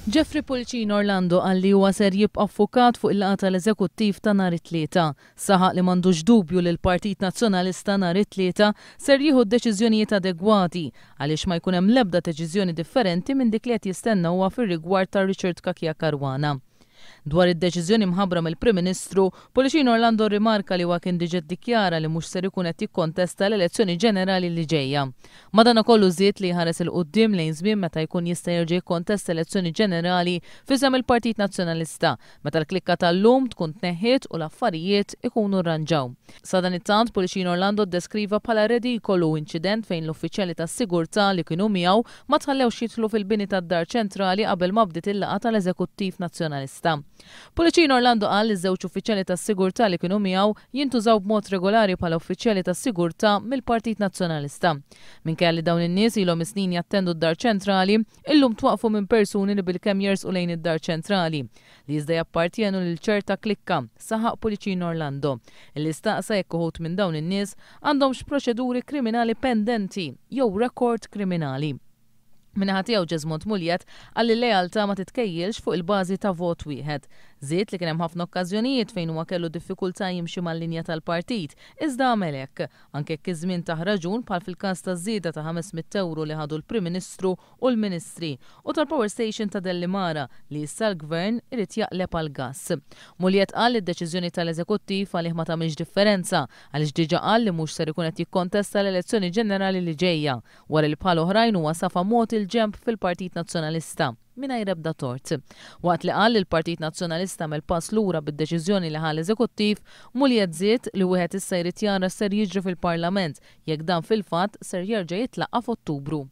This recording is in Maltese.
Jeffrey Pullicino Orlando qal li huwa ser jibqa' ffukat fuq il-laqgħa tal-Eżekuttiv ta' nhar it-Tlieta. Saħaq li m'għandux dubju li l-Partit Nazzjonalista nhar it-Tlieta ser jieħu d-deċiżjonijiet adegwati għaliex ma jkun hemm l-ebda deċiżjoni differenti minn dik li qed jistenna huwa fir-rigward ta' Richard Cachia Caruana. Dwar id-deċiżjoni mħabbra mill-Prim Ministru, Pullicino Orlando rrimarka li huwa kien diġa ddikjara li mhux ser ikun qed jikkontesta l-elezzjoni ġenerali li ġejja. Madanakollu żied li jħares 'il quddiem lejn żmien meta jkun jista' jerġa' jikkontesta elezzjoni ġenerali f'isem il-Partit Nazzjonalista, meta l-klikka tal-lum tkun tneħħiet u l-affarijiet ikunu rranġaw. Sadanittant, Pullicino Orlando ddeskriva bħala redikolu inċident fejn l-uffiċjali tas-sigurtà li kienu miegħu ma tħallewx jidħlu fil-bini tad-Dar Ċentrali qabel ma bdiet il-laqgħa tal-Eżekuttiv Nazzjonalista. Pullicino Orlando qal li ż-żewġ uffiċjali tas-sigurtà li kienu miegħu jintużaw b'mod regolari bħala uffiċjali tas-sigurtà mill-Partit Nazzjonalista. Minkejja li dawn in-nies ilhom is-snin jattendu d-Dar Ċentrali, illum twaqqfu minn persuni li bilkemm jersqu lejn id-Dar Ċentrali, li iżda jappartjenu lil ċerta klikka, saħaq Pullicino Orlando, illi staqsa jekk uħud minn dawn in-nies għandhomx proċeduri kriminali pendenti jew rekord kriminali. Min-naħa tiegħu Jesmond Mugliett qal li l-lealtà ma titkejjilx fuq il-bażi ta' vot wieħed. Żied li kien hemm ħafna okkażjonijiet fejn huwa kellu diffikultà jimxi mal-linja tal-partit, iżda għamel hekk, anke jekk iż-żmien tah raġun bħal fil-każ taż-żieda ta' 500 ewro li ħadu l-Prim Ministru u l-Ministri, u tal-power station ta' Dellimara li issa l-Gvern irid jaqleb għall-gass. Mugliett qal li d-deċiżjoni tal-Eżekuttiv għalih ma tagħmilx differenza għaliex diġa qal li mhux ser ikun qed jikkontesta l-elezzjoni ġenerali li ġejja, wara li bħal oħrajn huwa safa mogħti l-ġenb fil-Partit Nazzjonalista mingħajr ebda tort. Waqt li qal li l-Partit Nazzjonalista għamel pass lura bid-deċiżjoni li ħa l-Eżekuttiv, Mugliett żied li wieħed issa jrid jara x'ser jiġri fil-Parlament jekk dan fil-fatt ser jerġa' jitlaqqa' f'Ottubru.